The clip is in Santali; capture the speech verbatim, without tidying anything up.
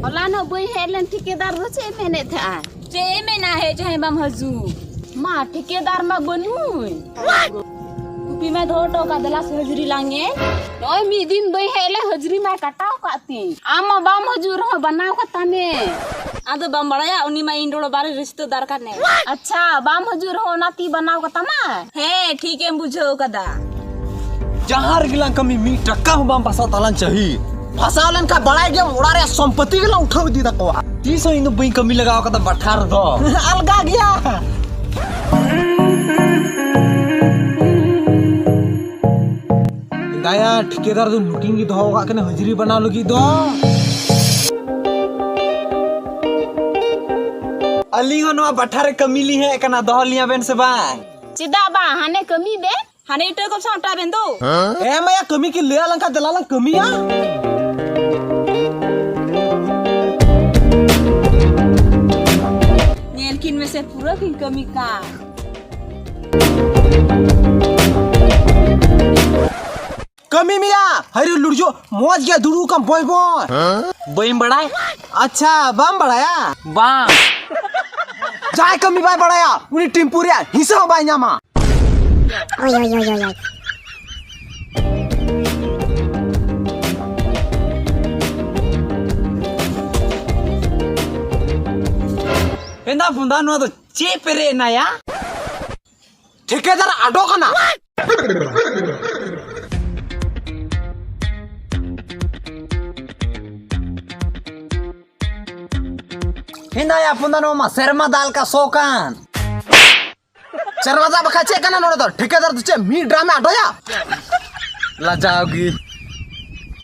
ᱦᱚᱞᱟᱱᱚᱜ ᱵᱟᱹᱧ ᱦᱮᱡ ᱞᱮᱱ ᱴᱷᱤᱠᱟᱹᱫᱟᱨ ᱫᱚ ᱪᱮᱫ ᱮ ᱢᱮᱱᱮᱫ ᱛᱟᱦᱮᱸᱜᱼᱟ? ᱪᱮᱫ ᱮ ᱢᱮᱱᱟ, ᱦᱮᱡ ᱪᱟᱦᱮ ᱵᱟᱢ ᱦᱤᱡᱩᱜ? ᱢᱟ, ᱴᱷᱤᱠᱟᱹᱫᱟᱨ ᱢᱟ ᱵᱟᱹᱱᱩᱭ᱾ ᱠᱩᱯᱤ ᱢᱟ ᱫᱚᱦᱚ ᱦᱚᱴᱚ ᱠᱟᱜ, ᱫᱮᱞᱟ ᱥᱮ ᱦᱟᱹᱡᱨᱤ ᱞᱟᱝ ᱧᱮᱞ᱾ ᱱᱚᱜᱼᱚᱭ ᱢᱤᱫ ᱫᱤᱱ ᱵᱟᱹᱧ ᱦᱮᱡ ᱞᱮᱱ, ᱦᱟᱹᱡᱨᱤ ᱢᱟᱭ ᱠᱟᱴᱟᱣ ᱠᱟᱜ ᱛᱤᱧ᱾ ᱟᱢ ᱢᱟ ᱵᱟᱢ ᱦᱤᱡᱩᱜ ᱨᱮᱦᱚᱸ ᱵᱟᱱᱟᱣ ᱠᱟᱛᱟᱢᱮ᱾ ᱟᱫᱚ ᱵᱟᱢ ᱵᱟᱲᱟᱭᱟ, ᱩᱱᱤ ᱢᱟ ᱤᱧ ᱰᱚᱲᱚ ᱵᱟᱨᱮ ᱨᱤᱥᱛᱟᱹᱫᱟᱨ ᱠᱟᱱᱮ᱾ ᱟᱪᱪᱷᱟ, ᱵᱟᱢ ᱦᱤᱡᱩᱜ ᱨᱮᱦᱚᱸ ᱚᱱᱟᱛᱮ ᱵᱟᱱᱟᱣ ᱠᱟᱛᱟᱢᱟ? ᱦᱮᱸ, ᱴᱷᱤᱠ ᱮᱢ ᱵᱩᱡᱷᱟᱹᱣ ᱠᱟᱫᱟ᱾ ᱡᱟᱦᱟᱸ ᱨᱮᱜᱮ ᱞᱟᱝ ᱠᱟᱹᱢᱤ, ᱢᱤᱫ ᱴᱟᱠᱟ ᱦᱚᱸ ᱵᱟᱝ ᱯᱷᱟᱥᱟᱣ ᱛᱟᱞᱟᱝ ᱪᱟᱹᱦᱤ᱾ ᱯᱷᱟᱥᱟᱣ ᱞᱮᱱᱠᱷᱟᱱ ᱵᱟᱲᱟᱭ ᱜᱮᱭᱟᱢ, ᱚᱲᱟᱜ ᱨᱮᱭᱟᱜ ᱥᱚᱢᱯᱚᱛᱤ ᱜᱮᱞᱟᱝ ᱩᱴᱷᱟᱹᱣ ᱤᱫᱤ ᱛᱟᱠᱚᱣᱟ᱾ ᱛᱤᱥ ᱦᱚᱸ ᱤᱧ ᱫᱚ ᱵᱟᱹᱧ ᱠᱟᱹᱢᱤ ᱞᱟᱜᱟᱣ ᱠᱟᱫᱟ ᱵᱟᱴᱷᱟ ᱨᱮᱫᱚ᱾ ᱟᱞᱜᱟ ᱜᱮᱭᱟ᱾ ᱫᱟᱭᱟ, ᱴᱷᱤᱠᱟᱹᱫᱟᱨ ᱫᱚ ᱱᱩᱠᱤᱱ ᱜᱮ ᱫᱚᱦᱚ ᱟᱠᱟᱫ ᱠᱤᱱᱟ ᱦᱟᱹᱡᱨᱤ ᱵᱟᱱᱟᱣ ᱞᱟᱹᱜᱤᱫ ᱫᱚ᱾ ᱟᱹᱞᱤᱧ ᱦᱚᱸ ᱱᱚᱣᱟ ᱵᱟᱴᱷᱟ ᱨᱮ ᱠᱟᱹᱢᱤ ᱞᱤᱧ ᱦᱮᱡ ᱟᱠᱟᱱᱟ, ᱫᱚᱦᱚ ᱞᱤᱧᱟ ᱵᱮᱱ ᱥᱮ ᱵᱟᱝ? ᱪᱮᱫᱟᱜ ᱵᱟᱝ, ᱦᱟᱱᱮ ᱠᱟᱹᱢᱤ ᱵᱮ᱾ ᱦᱟᱱᱮ ᱮᱴᱟᱹᱜ ᱠᱚ ᱥᱟᱶ ᱚᱴᱟᱜ ᱵᱮᱱ ᱫᱚ᱾ ᱦᱮᱸ ᱢᱟᱭᱟ, ᱠᱟᱹᱢᱤ ᱠᱤᱱ ᱞᱟᱹᱭᱟ ᱞᱮᱱᱠᱷᱟᱱ ᱫᱮᱞᱟ ᱞᱟᱝ ᱠᱟᱹᱢᱤᱭᱟ᱾ ᱧᱮᱞ ᱠᱤᱱ ᱢᱮᱥᱮ, ᱯᱩᱨᱟᱹ ᱠᱤᱱ ᱠᱟᱹᱢᱤ ᱠᱟᱱ᱾ ᱠᱟᱹᱢᱤ ᱢᱮᱭᱟ, ᱦᱟᱭᱨᱮ ᱞᱩᱲᱡᱚ, ᱢᱚᱡᱽ ᱜᱮ ᱫᱩᱲᱩᱵ ᱠᱟᱢ ᱵᱚᱭ ᱵᱚᱭ᱾ ᱵᱟᱹᱧ ᱵᱟᱲᱟᱭ᱾ ᱟᱪᱪᱷᱟ, ᱵᱟᱢ ᱵᱟᱲᱟᱭᱟ? ᱵᱟᱝ᱾ ᱡᱟᱦᱟᱸᱭ ᱠᱟᱹᱢᱤ ᱵᱟᱭ ᱵᱟᱲᱟᱭᱟ, ᱩᱱᱤ ᱴᱤᱢᱯᱩ ᱨᱮᱭᱟᱜ ᱦᱤᱸᱥᱟᱹ ᱦᱚᱸ ᱵᱟᱭ ᱧᱟᱢᱟ᱾ ᱳᱭ, ᱳᱭ, ᱳᱭ, ᱳᱭ, ᱳᱭ᱾ ᱮᱱᱫᱟ ᱵᱩᱸᱫᱟ, ᱱᱚᱣᱟ ᱫᱚ ᱪᱮᱫ ᱯᱮᱨᱮᱡ ᱮᱱᱟᱭᱟ? ᱴᱷᱤᱠᱟᱹᱫᱟᱨ ᱟᱰᱚ ᱠᱟᱱᱟ᱾ ᱦᱮᱸᱫᱟᱭᱟ ᱵᱩᱸᱫᱟ, ᱱᱚᱣᱟ ᱢᱟ ᱥᱮᱨᱢᱟ ᱫᱟᱜ ᱞᱮᱠᱟ ᱥᱚ ᱠᱟᱱ᱾ ᱥᱮᱨᱢᱟ ᱫᱟᱜ ᱵᱟᱠᱷᱟᱡ ᱪᱮᱫ ᱠᱟᱱᱟ ᱱᱚᱰᱮ ᱫᱚ? ᱴᱷᱤᱠᱟᱹᱫᱟᱨ ᱫᱚ ᱪᱮᱫ ᱢᱤᱫ ᱰᱨᱟᱢ ᱮ ᱟᱰᱚᱭᱟ? ᱞᱟᱡᱟᱣ ᱜᱮ᱾